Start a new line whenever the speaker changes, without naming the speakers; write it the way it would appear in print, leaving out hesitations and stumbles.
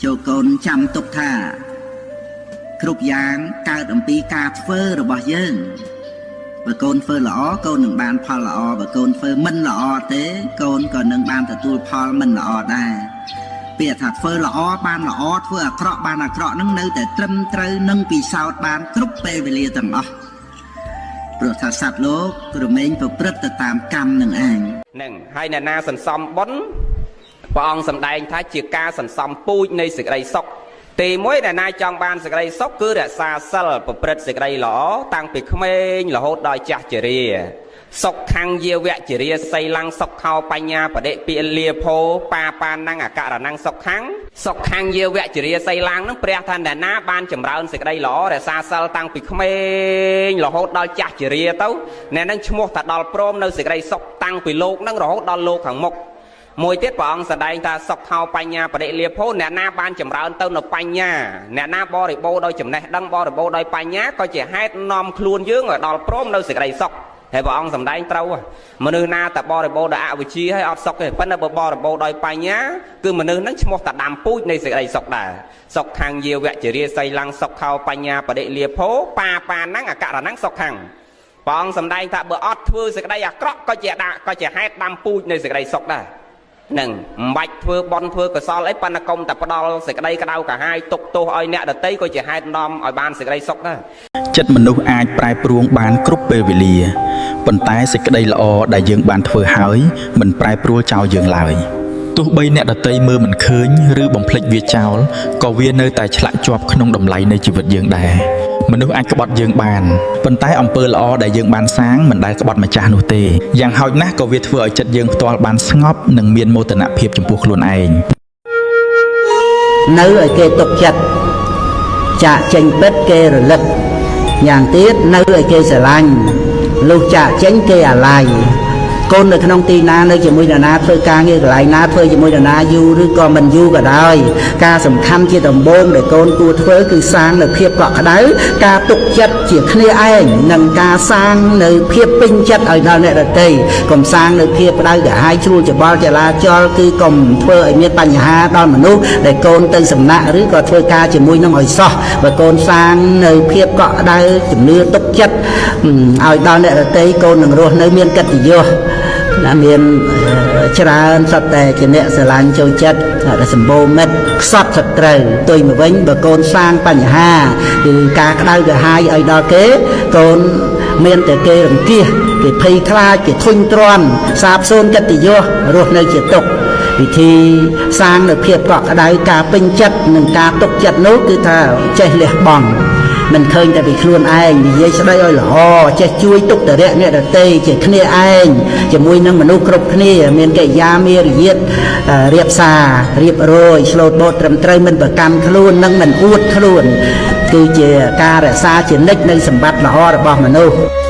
ចូលកូនចាំទុកថាគ្រប់យ៉ាងកើតអំពីការធ្វើរបស់យើងបើកូនធ្វើល្អកូននឹងបានផលល្អបើកូនធ្វើមិនល្អទេកូនក៏នឹងបានទទួលផលមិនល្អដែរពាក្យថាធ្វើល្អបានល្អធ្វើអាក្រក់បានអាក្រក់នឹងនៅតែត្រឹមត្រូវនឹងពិសោធន៍បានគ្រប់ពេលវេលាទាំងអស់ព្រោះថាសត្វលោករមែងប្រព្រឹត្តទៅតាមកម្មនឹងឯង
នឹងហើយអ្នកណាសន្សំបុណ្យព្រះអង្គសម្ដែងថាជាការសន្សំពូជនៃសេចក្តីសុខទីមួយអ្នកណាចង់បានសេចក្តីសុខគឺរក្សាសិលប្រព្រឹត្តសេចក្តីល្អតាំងពីក្មេងរហូតដល់ចាស់ជរាសុខੰយាវៈជរាសីលੰសុខោបញ្ញាបដិពិលាភោបាបាណੰអករណੰសុខੰសុខੰយាវៈជរាសីលੰនឹងព្រះថាអ្នកណាបានចម្រើនសេចក្តីល្អរក្សាសិលតាំងពីក្មេងរហូតដល់ចាស់ជរាទៅអ្នកនឹងឈ្មោះថាដល់ព្រមនៅសេចក្តីសុខតាំងពីលោកនឹងរហូតដល់លោកខាងមុខមួយទៀតព្រះអង្គសម្ដែងថាសុខោបញ្ញាបរិលាភោអ្នកណាបានចម្រើនទៅនៅបញ្ញាអ្នកណាបរិបូរដោយចំណេះដឹងបរិបូរដោយបញ្ញាក៏ជាហេតុនាំខ្លួនយើងឲ្យដល់ព្រមនៅសេចក្តីសុខហើយព្រះអង្គសម្ដែងត្រូវមនុស្សណាតែបរិបូរដោយអវិជ្ជាហើយអត់សុខទេប៉ុន្តែបើបរិបូរដោយបញ្ញាគឺមនុស្សហ្នឹងឈ្មោះតាដាំពូជនៃសេចក្តីសុខដែរសុខខាងយាវៈជារាសីលੰសុខោបញ្ញាបរិលាភោបាបាណੰអករណੰសុខខាងព្រះអង្គសម្ដែងថាបើអត់ធ្វើសេចក្តីអាក្រក់ក៏ជាដាក់ក៏ជាហេតុដាំពូជនៃសេចក្តីសុខដែរនឹងមិនបាច់ធ្វើបន់ធ្វើកុសលអីប៉ុន្តែកុំតែផ្ដល់សេចក្តីក្តៅក្រហាយទុកទោសឲ្យអ្នកដតីក៏ជាហេតុនាំឲ្យបានសេចក្តីសុខដែរ
ចិត្តមនុស្សអាចប្រែប្រួងបានគ្រប់ពេលវេលាប៉ុន្តែសេចក្តីល្អដែលយើងបានធ្វើហើយមិនប្រែប្រួលចោលយើងឡើយទោះបីអ្នកដទៃមើលមិនឃើញឬបំភ្លេចវាចោលក៏វានៅតែឆ្លាក់ជាប់ក្នុងតម្លៃនៃជីវិតយើងដែរមនុស្សអាចក្បត់យើងបានប៉ុន្តែអំពើល្អដែលយើងបានសាងមិនដែលក្បត់ម្ចាស់នោះទេយ៉ាងហោចណាស់ក៏វាធ្វើឲ្យចិត្តយើងផ្ទាល់បានស្ងប់និងមានមោទនភាពចំពោះខ្លួនឯង
នៅឲ្យគេទុកចិត្តចាក់ចេញពិតគេរលឹកយ៉ាងទៀតនៅឲ្យគេស្រឡាញ់លុះចាក់ចេញគេអាល័យកូននៅក្នុងទីណានៅជាមួយនរណាធ្វើការងារកន្លែងណាធ្វើជាមួយនរណាយូរឬក៏មិនយូរក៏ដោយការសំខាន់ជាដំបូងដែលកូនគួរធ្វើគឺសាងនៅភាពកក់ក្ដៅការទុកចិត្តជាគ្នាឯងនិងការសាងនៅភាពពេញចិត្តឲ្យដល់អ្នកដទៃកុំសាងនៅភាពក្ដៅក្រហាយជ្រួលច្របល់ចលាចលគឺកុំធ្វើឲ្យមានបញ្ហាដល់មនុស្សដែលកូនទៅសំណាក់ឬក៏ធ្វើការជាមួយនឹងឲ្យសោះបើកូនសាងនៅភាពកក់ក្ដៅជំនឿទុកចិត្តឲ្យដល់អ្នកដទៃកូននឹងរស់នៅមានកិត្តិយសណាមានច្រើនសុទ្ធតែជាអ្នកស្រឡាញ់ចូលចិត្តដែលសម្បូរមិត្តខ្សត់សត្រូវទុយមកវិញបើកូនសាងបញ្ហាគឺការក្តៅក្រហាយឲ្យដល់គេកូនមានតែគេរង្គៀសគេភ័យខ្លាចគេធុញទ្រាន់សាបសូន្យកិត្តិយសរស់នៅជាទុក្ខវិធីសាងនៅភាពកក់ក្ដៅការពេញចិត្តនិងការទុកចិត្តនោះគឺថាចេះលះបង់មិនឃើញតែពីខ្លួនឯងនិយាយស្ដីឲ្យល្អចេះជួយទុកតរៈអ្នកដទៃជាគ្នាឯងជាមួយនឹងមនុស្សគ្រប់គ្នាមានកិរិយាមារយាទរៀបសាររៀបរយឆ្លូតបូតត្រឹមត្រូវមិនប្រកាន់ខ្លួននិងមិនអួតខ្លួនគឺជាការរក្សាជានិច្ចនៅសម្បត្តិល្អរបស់មនុស្ស។